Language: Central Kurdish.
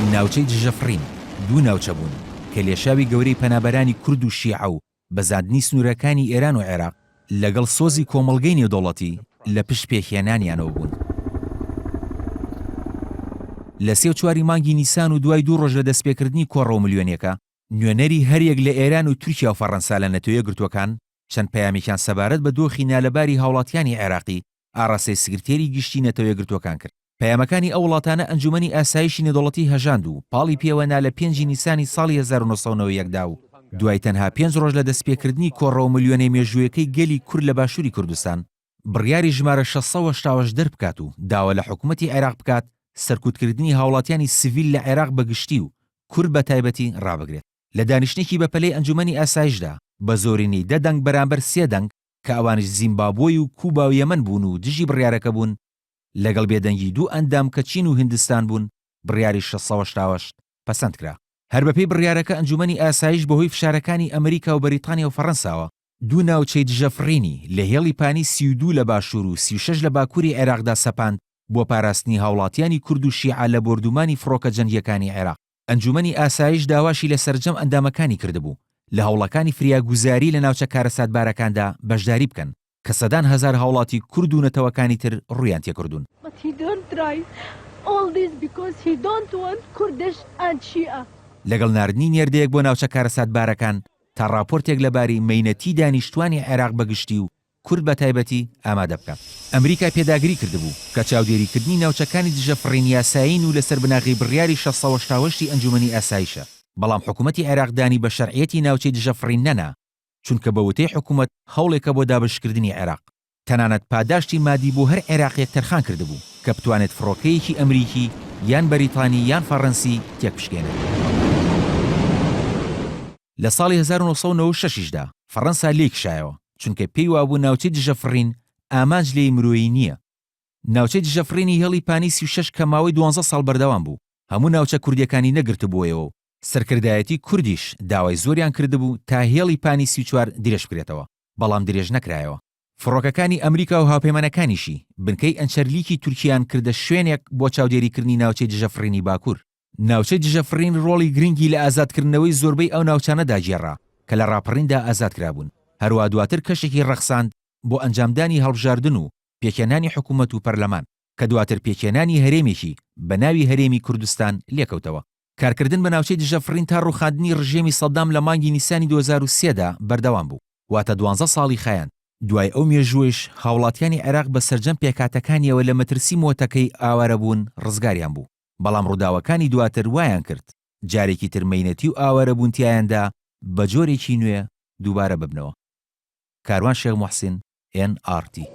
ناوچەی دژەفڕین، دوو ناوچە بوون کە لێشاوی گەورەی پەنابەرانی کورد و شیعە و بەزاندنی سنوورەکانی ئێران و عێراق لەگەڵ سۆزی کۆمەڵگەی نێودەوڵەتی لە پشت پێکهێنانیانەوە بوون. لە سێ و چواری مانگی نیسان و دوای دوو ڕۆژ لە دەستپێکردنی کۆڕەوە ملیۆنیەکە، نوێنەری هەریەک لە ئێران و تورکیا و فەڕەنسا لە نەتەوەیەکگرتووەکان چەند پەیامێکیان سەبارەت بە دۆخی نالەباری هاوڵاتیانی عێراقی ئاڕاستەی سکرتێری گشتی نەتەوەیەکگرتووەکان کرد. پەیامەکانی ئەو وڵاتانە ئەنجومەنی ئاسایشی نێودەوڵەتی هەژاند و پاڵی پێوە نا لە پێنجی نیسانی ساڵی 1991 دا و دوای تەنها پێنج ڕۆژ لە دەستپێکردنی کۆڕەوە ملیۆنیە مێژوویەکەی گەلی کورد لە باشوری کوردستان بڕیاری ژمارە 688 دەربکات و داوا لە حکومەتی عێراق بکات سەرکوتکردنی هاوڵاتیانی سڤیل لە عێراق بە گشتی و کورد بە تایبەتی ڕابگرێت. لە دانیشتنێکی بەپەلەی ئەنجومەنی ئاسایشدا بە زۆرینەی دە دەنگ بەرامبەر سێ دەنگ کە ئەوانیش زیمبابۆی و کوبا و یەمەن بوون و دژی بڕیارەکە بوون لەگەڵ بێدەنگی دوو ئەندام کە چین و هیندستان بوون، بڕیاری 688 پەسەند کرا. هەر بەپێی بڕیارەکە ئەنجومەنی ئاسایش بەهۆی فشارەکانی ئەمریکا و بەریتانیا و فەڕەنساوە، دوو ناوچەی دژەفڕینی لە هێڵی پانی 32 لە باشوور و 36 لە باکووری عێراقدا سەپاند بۆ پاراستنی هاوڵاتیانی کورد و شیعە لە بۆردومانی فڕۆکە جەنگییەکانی عێراق. ئەنجومەنی ئاسایش داواشی لە سەرجەم ئەندامەکانی کردبوو لە هەوڵەکانی فریاگوزاری لە ناوچە کارەساتبارەکاندا بەشداری بکەن کە سەدان هەزار هاوڵاتی کورد و نەتەوەکانی تر ڕوویان تێکردوون. But he don't try all this because he don't want Kurdish and Shia. لەگەڵ ناردنی نێردەیەک بۆ ناوچە کارەساتبارەکان تا ڕاپۆرتێک لەبارەی مەینەتی دانیشتوانی عێراق بە گشتی و کورد بە تایبەتی ئامادە بکات. ئەمریکا پێداگری کردبوو کە چاودێریکردنی ناوچەکانی دژە فڕین یاسایین و لەسەر بناغەی بڕیاری 688 ی ئەنجومەنی ئاسایشە، بەڵام حکومەتی عێراق دانی بە شەرعیەتی ناوچەی دژە فڕین نەنا، چونکە بە وتەی حکومەت هەوڵێکە بۆ دابەشکردنی عێراق. تەنانەت پاداشتی مادی بۆ هەر عێراقییەک تەرخان کردبوو کە بتوانێت فڕۆکەیەکی ئەمریکی یان بەریتانی یان فەڕەنسی تێکبشکێنێت. لە ساڵی 1996 یشدا فەڕەنسا لێی کشایەوە، چونکە پێی وابوو ناوچەی دژەفڕین ئامانج لێی مرۆیی نییە. ناوچەی دژەفڕینی هێڵی پانی 36 کە ماوەی دوانزە ساڵ بەردەوام بوو، هەموو ناوچە کوردییەکانی نەگرتبووەیەوە و سەرکردایەتی کوردیش داوای زۆریان کردبوو تا هێڵی پانی 34 درێژ بکرێتەوە، بەڵام درێژ نەکرایەوە. فڕۆکەکانی ئەمریکا و هاوپەیمانەکانیشی بنکەی ئەنچەرلیکی تورکیان کردە شوێنێک بۆ چاودێریکردنی ناوچەی دژەفڕینی باکوور. ناوچەی دژەفڕین ڕۆڵی گرنگی لە ئازادکردنەوەی زۆربەی ئەو ناوچانەدا گێڕا کە لە ڕاپەڕیندا ئازادکرابوون، هەروا دواتر کەشێکی ڕەخساند بۆ ئەنجامدانی هەڵبژاردن و پێکهێنانی حکوومەت و پەرلەمان، کە دواتر پێکهێنانی هەرێمێکی بە ناوی هەرێمی کوردستان لێکەوتەوە. کارکردن بە ناوچەی دژەفڕین تا ڕووخاندنی ڕژێمی سەدام لە مانگی نیسانی 2003 دا بەردەوام بوو، واتە دوانزە ساڵی خایاند. دوای ئەو مێژووەیش هاوڵاتیانی عێراق بە سەرجەم پێکهاتەکانیەوە لە مەترسی مۆتەکەی ئاوارەبوون ڕزگاریان بوو، بەڵام ڕووداوەکانی دواتر وایان کرد جارێکی تر مەینەتی و ئاوارەبوون تیایاندا بە جۆرێکی نوێ دووبارە ببنەوە. کاروان شێخ موحسین، ئێن ئاڕ تی.